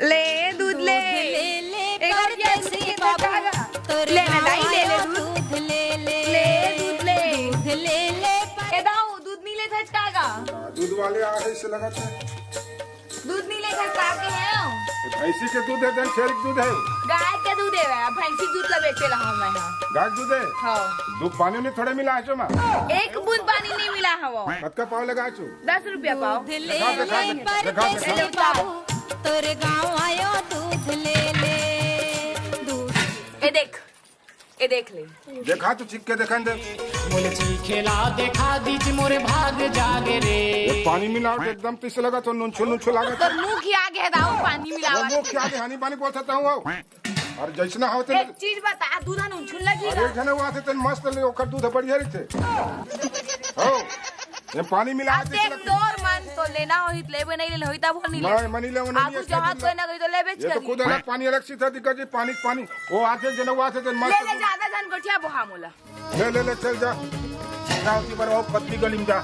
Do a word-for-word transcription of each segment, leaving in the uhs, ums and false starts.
ले दूध ले। दूध ले ले, एक और परदेसी दूध ले बाबू, का गा? तोरे ले ना, दाई, ले ले गाँव दूध। दूध ले ले। ले दूध ले। दूध ले ले, ए दाऊ, दूध नहीं लेत हच का गा? हाँ, दूध वाले आ है, इसे लगा था। दूध नहीं लेत हच का के है? ये भैंसी के दूध है, जन छेरी के दूध है। गाय के दूध है, अब भैंसी के दूध ला बेचे ला हम यहाँ। गाय के दूध है? हाँ। दूध पानी नहीं थोड़े मिला है जो माँ? एक बूंद पानी नहीं मिला है वो। कतका पाव लगा चु? दस रुपया पाव। दूध ले ले, दिखा, दिखा, दिखा, दिखा। परदेसी बाबू, तोरे गाँव आयो दूध ले ले। दूध। ए देख, ए देख ले। देखा तो चीख के देखन दे। मोले चीखेला देखा दीज मोरे भाग जागे रे। ये पानी मिलावट एकदम तो इसे लगा तो नुनछो नुनछो लागत। तोर मुंह की आगे है दाऊ पानी वो मिलावट। मुंह की आगे हानी पानी बोल सकता हूँ। अरे जैसना हो तेन एक चीज बता, दूध ह नुनछुन लगी अरे गा। एक झने वो आथे तेन मस्त ले, ओकर दूध ह बढ़िया रहिथे। हो, ये पानी मिला अब के देख चला। तोर मन तो लेना होही त लेबे, नहीं लेना होही तब हो नहीं मैं ले। मनी ले, वो नहीं आगू लिया, जहाँ दूध तो ले। ना गई तो लेबे ये तो करी। खुद अलग पानी अलग सीधा दिक्कत जी, पानी पानी। वो आथे जने वो आथे तेन मस्त ले ले, दूध। ज्यादा झन गोठिया बोहा मोला। ले, ले, ले, चल जा। ना होती पर वो पतली गली में जा।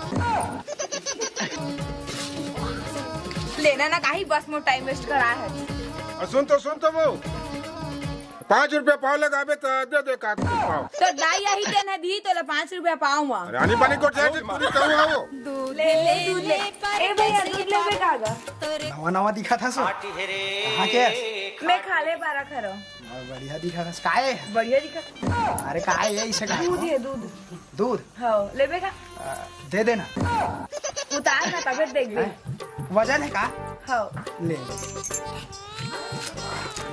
लेना ना काहे बस मोर टाइम वेस्ट करा है। और सुन तो, सुन तो वो। पाँच रुपया पाव लगाबे तो दे दे का पाव। तो दाई यही तेन है दी तोला पाँच रुपया पाव मा। रानी पानी कोठिया जी पूरी कहूँ आओ। दूध ले, ले, ले, दूध ले। ले, ए भैया, दूध लेबे का गा? तोरे नवा नवा दिखा था सो। कहाँ के? मैं खाले पारा खरो। और बढ़िया दिखा था। काय? बढ़िया दिखा। अरे काय है इसे काय? दूध है, दूध। दूध? हाँ, लेबे का? आ, दे देना। उतार ना, तबे देखबे। हैं? वजन है का? हाँ। ले।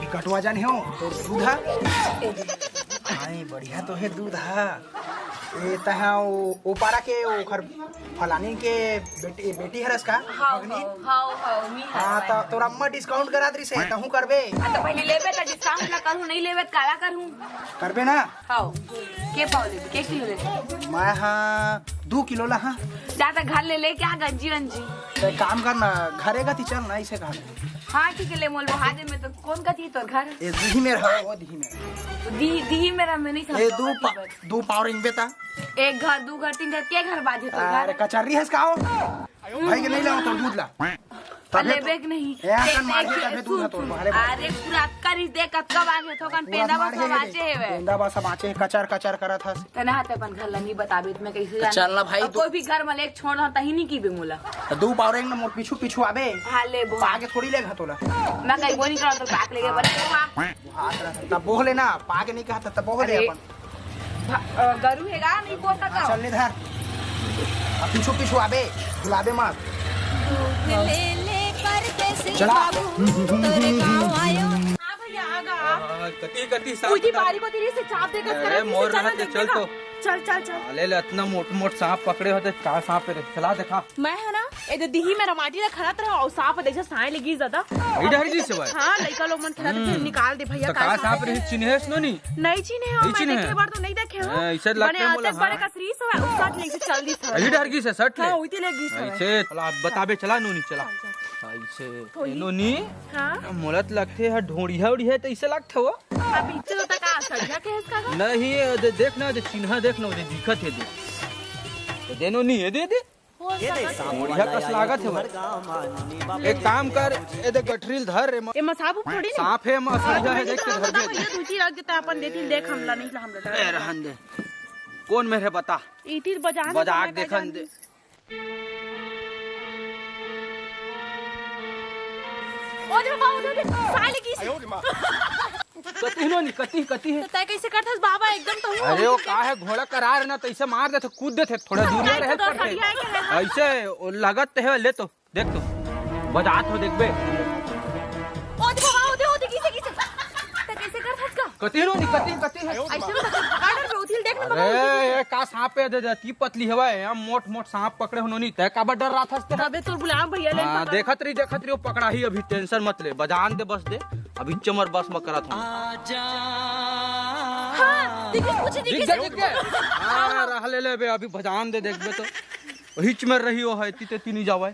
बिकट वजन है हो, तो दूध है? ए दे। हाँ, बढ़िया तो है दूध है। ए, तहाँ ओ, ओपारा के ओखर फलानी के बेटी, बेटी हरस का? हाँ, भगनी? हाँ, हाँ, हाँ, मी हाँ, हरस। त तोर अम्मा डिस्काउंट करा दरिस हे, तहूँ करबे? आ, त पहले लेबे त डिस्काउंट ला करहूँ, नहीं लेबे त काला करहूँ? करबे ना? हाँ, के पाव लेबे, के किलो लेबे? मैं हाँ, दू किलो ला हाँ। जा त घर ले लेके आ गंजी वंजी। त एक काम कर ना, घरे कती चल ना, इसे कहा। हाँ, ठीक है, ले मोल बहा दे, मैं तो कौन कती तोर घर? ए, दिही मेरा, वो दिही मेरा। दी, दिही मेरा, मैं नहीं ए, समझा दू पा-, दू पाव रेंगबे ता। एक घर, दू घर, तीन घर, के घर बाजे तो घर? अरे, कचर्री हस का हो? भाई के नहीं लाओ तो दूध ला। तबे लेबे तो के नहीं। ए, आसन ते मारिए, देख, तबे दूध सुन, हतो, सुन। अरे, अरे, पूरा अतका रिस दे, कतका बाजे थोकन पूरा पेंदा बस मारिए, बाजे हेवे। पेंदा बस बाजे, कचर, कचर करत हस। तने हाथ अपन घर ला नहीं बताबे, त मैं कैसे तो जाना? चल ना भाई, अब तू कोई भी घर में ले, एक छोड़ रहा, तही नहीं की बे मोला। तो दू पाव रेंग ना, मोर पीछू, पीछू आबे। हाँ, ले, बोहा। पाके थोड़ी लेगा तोला। मैं कहीं वो नहीं करा, तो पाक लेके बने, बोहा। हाथ रख, तब बोह लेना, पाके नहीं कहा था, तब बोह ले अरे, अपन। भा-, अ, गरु हे गा, नहीं बोलता हाँ, का? चल ले धर। अब पीछू पीछू आबे, बुलाबे मत। दूध ले ले परदेसी चला। बाबू, तोरे गाँव आयो। हाँ भैया, आ गा। हाँ, कती, कती सांप उल्टी पकड़ बारी को तेरी से चाप देकर अरे, करा, मोर चला रहते, देखने चल का। तो। चल, चल, चल। साले ले इतना मोट मोट सांप पकड़े होते, का सांप रे? चला देखा। मैं है ना, ए दे दिही मेरा माटी ला खनत रहा और सांप देखे साए लगी ज्यादा। ई डर जी से भाई। हाँ, लइका लोग मन खनत हम्म। थे, निकाल दे भैया, तो का का सांप सांप रे? रे? चिन्हेस नो नी? नहीं चिन्हे हो, नहीं मैं चिन्हे? देखे बार तो नहीं देखे हो। हाँ, इसे लगते बने हैं आते बोला, बड़े हाँ। कसरी से है, उस साथ नहीं से चल दी था। ई डर जी से सट ले। हाँ, उइती ले गई से। ऐसे, चला, बताबे, चला नोनी, चला। चल, चल। ऐसे, कोई? ए नोनी, हाँ? मोला त लगथे ह ढोड़िया उड़िया त ऐसे लगथे हो। अब इच्छा तो तक आ सड़िया के इसका का? नहीं, ये दे, देख ना, दे चिन्हा देख ना, दे दिखत है दे। तो दे नोनी, ये दे दे। हो ये दे सकत है। सांप बढ़िया वाला कस आया लागत है तुम्हार भाई। गाँव मा नोनी बाबू। एक काम कर, ये दे गठरील धर रे म-, ए, मसाबू थोड़ी ना। सांप है, मसुरिया है, देख के धर दे। ये दूची रख देता अपन देती देख हमला नहीं ला हमला। ए, रहन दे। कौन मेरे बता? इतिर बजा बजा के देखन दे। ओ दे बाबा, ओ दे, साले की से। कती नो नी, कती, कती है। तो तय कैसे करथस बाबा, एकदम तो हूँ। अरे वो का है, घोड़ा करार ना, तो इसे मार देथे, कूद देथे, थोड़ा दूर रहे तो पड़थे। सरिया के है। ऐसे वो लगत है, ले तो, देख तो, बजात हो, देखबे। ओ दे बाबा, ओ दे, ओ दे, किसे, किसे? तो कैसे करथस का? कती नो नी, कती, कती है। ऐसे में तो पकड़ बे, उथिल देख ना बाबा, अरे, उथिल। ये का सांप है, दे, दे, ती पतली हवा है, हम मोट, मोट सांप पकड़े हो नोनी, तय काबर डर रहा था? अबे तोर गुलाम भैया ले हाँ, पकड़। देखत रही, देखत रही, वो पकड़ा ही अभी, टेंशन मत ले, बजान दे बस दे, अभी चमर बस म करत हूँ। हाँ, देखिए, कुछ दिख देखिए, गया, देखिए। दिख गया। हाँ, रह ले ले बे, अभी बजान दे, देखबे तो। हिच में रही हो है, तीते तीनी जावे।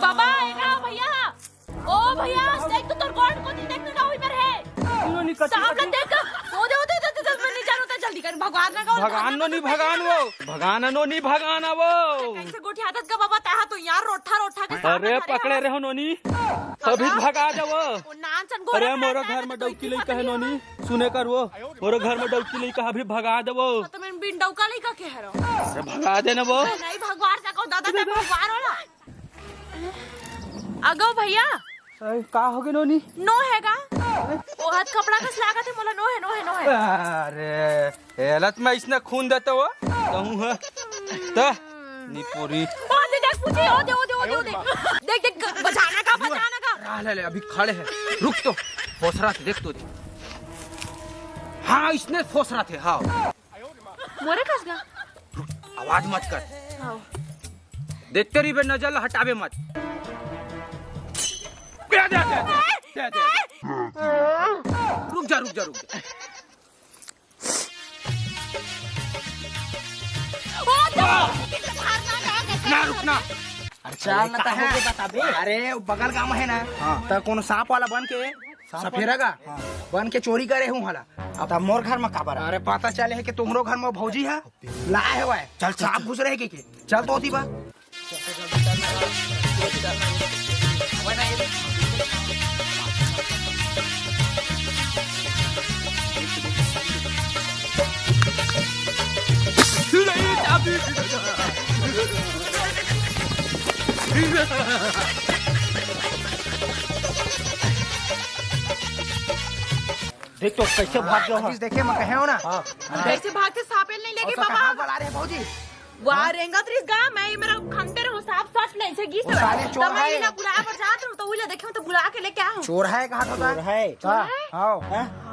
बाबा, ए ना भैया। ओ भैया, देख तो तोर गोड़ को देख तो ना हुई मेरे है। सांप ला देख। ओ दे, ओ दे, ओ दे, ओ दे, मैं नहीं जानू, चल, निकल भगवान ना का भगान नोनी, भगान वो। भगान नोनी, भगान वो। कैसे गोठियाथस गा बाबा, तैं हा तो यार रोठा रोठा के साथ अरे धरे पकड़े हवस। रहो नोनी, अभी भगा देवो। ओ नान सन गोरा अरे मोरो घर में डौकी लइका हे नोनी, सुने कर वो, मोरो घर में डौकी लइका अभी भगा देवो। तो मैं बिन डौका लइका के हरो। अरे भगा दे ना वो। नहीं भगवान सको दादा, तैं भगवान वाला। अगो भैया। अरे, का होगे नोनी? नोहे गा। ओ हाथ कपड़ा कस लागत हे, मोला नोहे, नोहे, नोहे। अरे, एला त मैं इसने खून देता हो। कहूँ है। त, निपोरी। ओ दे, देख, पूछी, ओ दे, ओ दे, ओ दे, ओ दे। देख, देख, बचाना का, बचाना का। रा, ले, ले, अभी खड़े हैं। रुक तो, फोसरा थे, देख तो दे। हाँ, इसने फोसरा थे, हाँ। मोरे कस गा। आवाज मत कर। हाँ। देखते रहिबे, नजर ला हटाबे मत। दे, दे, दे, दे, दे, दे, दे। रुक जा, रुक जा, रुक जा। ओ, तो ना, रुक ना। अरे, चाल ना, का हो गे, बताबे। अरे, वो बगल गांव है ना, हाँ। त कोनो सांप वाला बन के, सांप सफेरा वाला? गा, हाँ। बन के चोरी करे हूँ हला। अब त मोर घर में काबर? अरे, पता चले है कि तुम्हरो घर में भौजी है, लाए है वह। चल, चल, सांप चल। घुस रहे के, के? चल तो होती बा। देख तो कैसे भाग गयो अभी है। देखे मैं कहे हो ना। हाँ। कैसे भागथे सांप ल नहीं लेके और तो बाबा? कहाँ बुला रहे हैं भौजी? वाह, हाँ? रेंगत रिस गा, मैं ये मेरा खंते रहूं, सांप सच नहीं से गिस वो साले चोर तो मैं है। इला बुलाए बर जात रहूं, तो उला देखे तो बुला के लेके आऊं। चोर है, कहा था चोर है। चोर है? हाँ।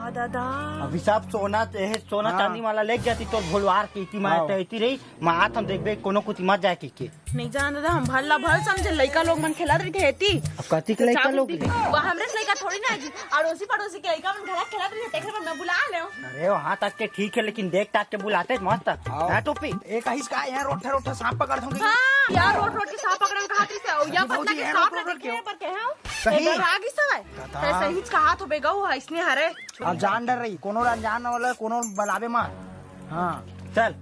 हाँ दादा। अभी सब सोना, ए, सोना हाँ। चांदी वाला लेके जाती तोर भोलवार की, की मैं हाँ। तो इतनी रही, मैं आत हम देखबे कोनो कुती मत जाए की, की। नहीं जान दादा, हम भल ला भल समझे, लइका लोग मन खेलत रहिथे एती। अब कति के तो लइका चाबुक लोग दी। रे? वो हमरे से लइका थोड़ी ना है जी, अड़ोसी पड़ोसी के लइका मन घरा खेलत रहिथे, तेखर बर मैं बुला लेव। अरे वहाँ तक के ठीक है, लेकिन देख ताक के बुलाते मस्त। हाँ। हाँ, टोपी। एक आहिस का यहाँ रोठा रोठा सांप पकड़ दूंगी। हाँ, यार रोठ रोठ के सांप पकड़े में कहा थी से, या अभी पता भौजी के यहाँ सांप रोठ रोठ लगे क्यों? पर के हैं? सही। इधर आ गई सवाई। कथा। ते सही कहा तो बेगा हुआ इसने हरे। अब जान डर रही, कोनो ला जान वाला, कोनो बलावे मत। हाँ। चल।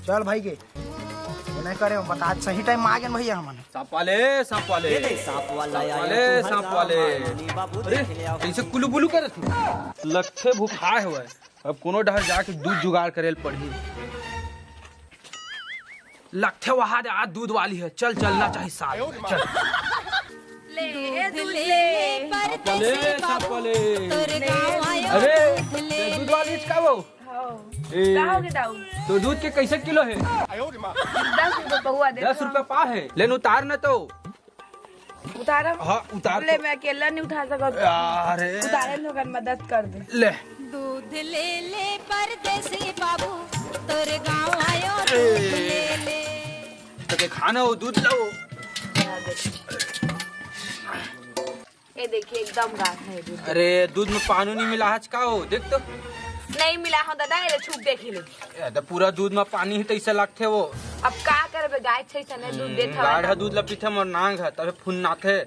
चल भाई के। ये नहीं करे, बता, सही टाइम में आ गए भैया हमन। सांप वाले, सांप वाले। ये देख, सांप वाला सांप आया, वाले, तू सांप हल्का वाले। मार, नी बाबू अरे, देख ले आओ। कैसे कुलू बुलू करे थे? लगथे भुखाए हुआ है। अब कोनो डहर जाके दूध जुगाड़ करे ल पड़ही। लगथे वहां दे, आज दूध वाली है। चल, चलना चाहिए साथ में। चल। ले, दूध ले, ले, सांप वाले, परदेसी सांप बाबू, वाले। तोरे गाँव आयो, अरे, दूध ले, ये दूध वाली ले। इसका वो? हाँ। ए, का हो गया दाऊ? तो दूध के कैसे किलो है? दस रुपए पौवा दे दस तो। रुपए पाव है, लेन उतार ना तो। उतारम? हाँ, उतार ले, तो। मैं अकेला नहीं उठा सकत। अरे। उतारे में ओकर मदद कर दे। ले। दूध ले ले परदेसी बाबू, तोरे गाँव आयो दूध ए। ले ले। तो देखा ना वो दूध लो। ये देखिए, एकदम गाढ़ा है दूध। अरे, दूध में पानी नहीं मिला है का हो? देख तो। नहीं मिला हो दादा, ये छुप देख ले। ये तो पूरा दूध में पानी ही तैसे लगथे वो। अब का करबे, गाय छै सने दूध हम्म, देत हवे गाढ़ा ना। दूध ला पीथे मोर नांग है, तबे फुन्नाथे।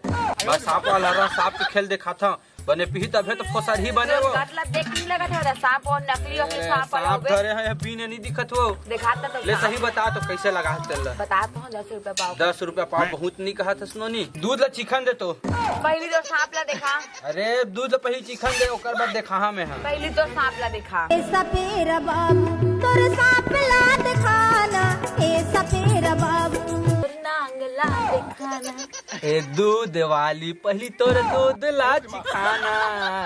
बस सांप वाला रहा, सांप के खेल देखा था। बने पीही तबे तो फोसर ही बने वो। गटला देख नहीं लगत है, सांप और नकली और अरे, सांप वाला सांप होबे। धरे हैं, बीने नहीं दिखत वो। दिखाता तो ले, सांप। सही बता तो कैसे लगा है तेल? बता तो, दस रुपया पाव। दस रुपया पाव बहुत नहीं कहा था, सुनो नी। दूध ला चिखन दे तो। पहली तो सांप ला देखा। अरे, दूध ला पहली चिखन दे, ओकर बाद देखा हाँ मैं हाँ। पहली तो सांप ला देखा। ए सपेरा बाबू, तोर सांप ला दिखाना, ए सपेरा बाबू। तोर नांग ला दिखाना। ए दूध वाली, पहली तोर दूध ला चिखाना।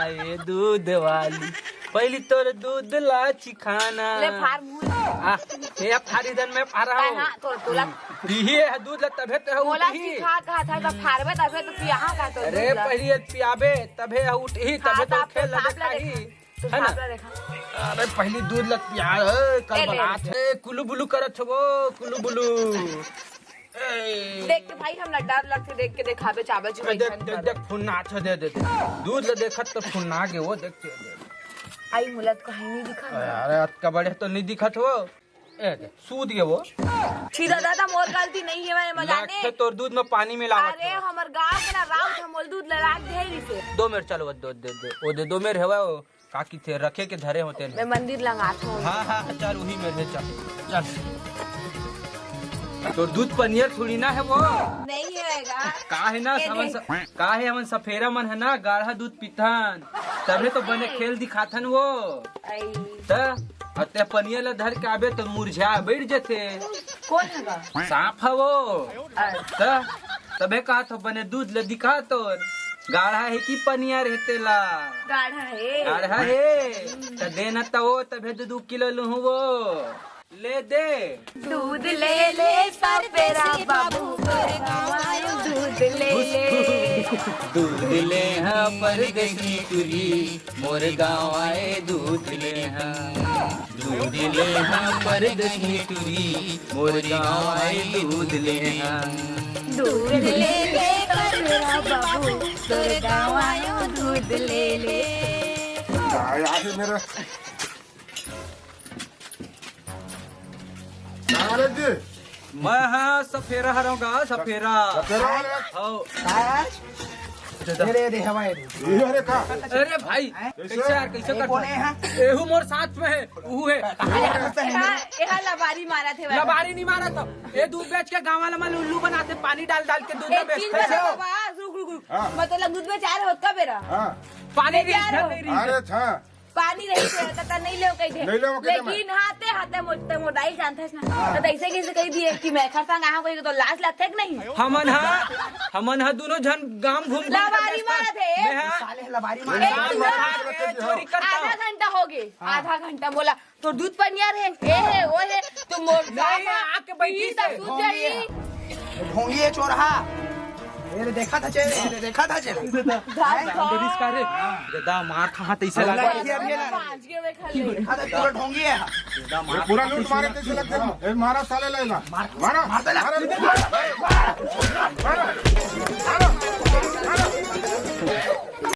ए दूध वाली, पहली तोर दूध ला चिखाना। ले फार मुंह। आ, ए फारी दन में फारा हो। हाँ, तो तोला। पीही है दूध ला तभे तो मोला उठही। चिखा कहा था, तो फारबे तभे तो पियाहा का तो अरे दूध ला। पहली ये पियाबे, तभे उठही, तबे हाँ, तो तो खेल लगे सांप ला खाही। देखा। तो है ना? सांप ला देखा। अरे पहली दूध ला पिया, ए, कल ए, ले, बना ले। थे, कुलू बुलू करत हो, कुलू बुलू। ए। देख के भाई, हमला डर लगथे देख के, देखाबे चाबे देख, चुबई देख, देख, फुन्ना अच्छा, दे, दे, दे। दूध ले देखत तो फुन्ना गे वो, देख, दे, दे। आई मुला तो कहीं नहीं दिखा। अरे, अतका बड़े तो नहीं दिखत हो। ए, दे, सूद गे वो। छी दादा, मोर गलती नहीं है, मैं मजाक लगथे नहीं। तोर दूध में पानी मिलावत अरे, हो। हमर गांव के ना राउत हमोल दूध लगा के दे रही से। दो मेर चलो, दो, दो, दो, वो दे, दो मेर हवा वो। का किथे रखे के धरे होते मैं मंदिर लंगात हूँ। हाँ, हाँ, चल, उही में रहे, चल, चल। तो दूध पनियर थोड़ी ना है वो। नहीं रहेगा। का है ना, हमन स-, का है, हमन सफेरा मन है ना, गाढ़ा दूध पीथन, तभे तो बने खेल दिखाथन वो। त अते पनियर ला धर के आबे तो मुरझा बैठ जथे। कोन हगा? सांप ह वो। त तभे कहा तो बने दूध ले दिखा तोर। गाढ़ा है कि पनियर है तेला? गाढ़ा है। गाढ़ा है। त देना त वो तभे दू दू किलो लूहू वो। ले दे। दूध ले ले सफेरा बाबू, तोर गाँव आयो दूध ले ले। दूध ले हा परदेसी टुरी, मोर गाँव आए दूध ले हा। दूध ले हा परदेसी टुरी, मोर गाँव आए दूध ले हा। दूध ले ले सफेरा बाबू, तोर गाँव आयो दूध ले ले। आया है मेरा। कहाँ वाले जी? मैं हाँ सफेरा हरौं गा, सफेरा। सफेरा वाले? हाँ। अरे दे हवा है। ये अरे का? अरे भाई, कैसे? कैसे यार, कैसे ये करता कौन है? है, हाँ? एहू मोर साथ में है, उहू है। कहाँ है? कौन सा है एहा, मेरा? एहा लबारी मारा थे भाई। लबारी नहीं मारा तो। ये दूध बेच के गाँव वाला मन उल्लू बनाते, पानी डाल डाल के दूध एक बेचते। चीज बता बाबा, रुक, रुक, रुक। हाँ। मतलब दूध बेच आ रहे हो का बेरा? हाँ। पानी बेच नहीं, आ रहे हो? नहीं रही। अरे था। पानी रही से त, त नहीं लेव कही दे। नहीं लेव कही दे मैं। लेकिन हाथे, हाथे मोटे मोटाइल जानते हैं ना। हाँ। तो ऐसे कैसे कही दिए कि मैं खरसांग आहा कोई तो लाज लगते कि नहीं? हमन हा, हमन हा दोनों झन गांव घूम घूम के लबारी व्यस्त मारत है। मैं हा साले लबारी मारत है। एक काम मिनट। कर, चोरी करता आधा हूँ। घंटा हो गए। हाँ। आधा घंटा बोला, तो दूध पनियर है, ए है, वो है, तो मोर नहीं, आके बैठी पी से। तो सूझ जाई। ढोंगी है चोरहा। ये रे, देखा था चेहरे, ये रे, देखा था चेहरे। दादा, दादा, दादा, इसका रे। दादा, मार खा, तैसे अल्लाह लगा। बढ़िया, बढ़िया लगा। पाँच के में खा ले। देखा था, पूरा ढोंगी है। दादा, ये मार पूरा खा, लूट तैसे मारे, लगा। तैसे लगते हो। ए, मारा साले लैला। मार, मारा, मार, मारा, मार, मारा।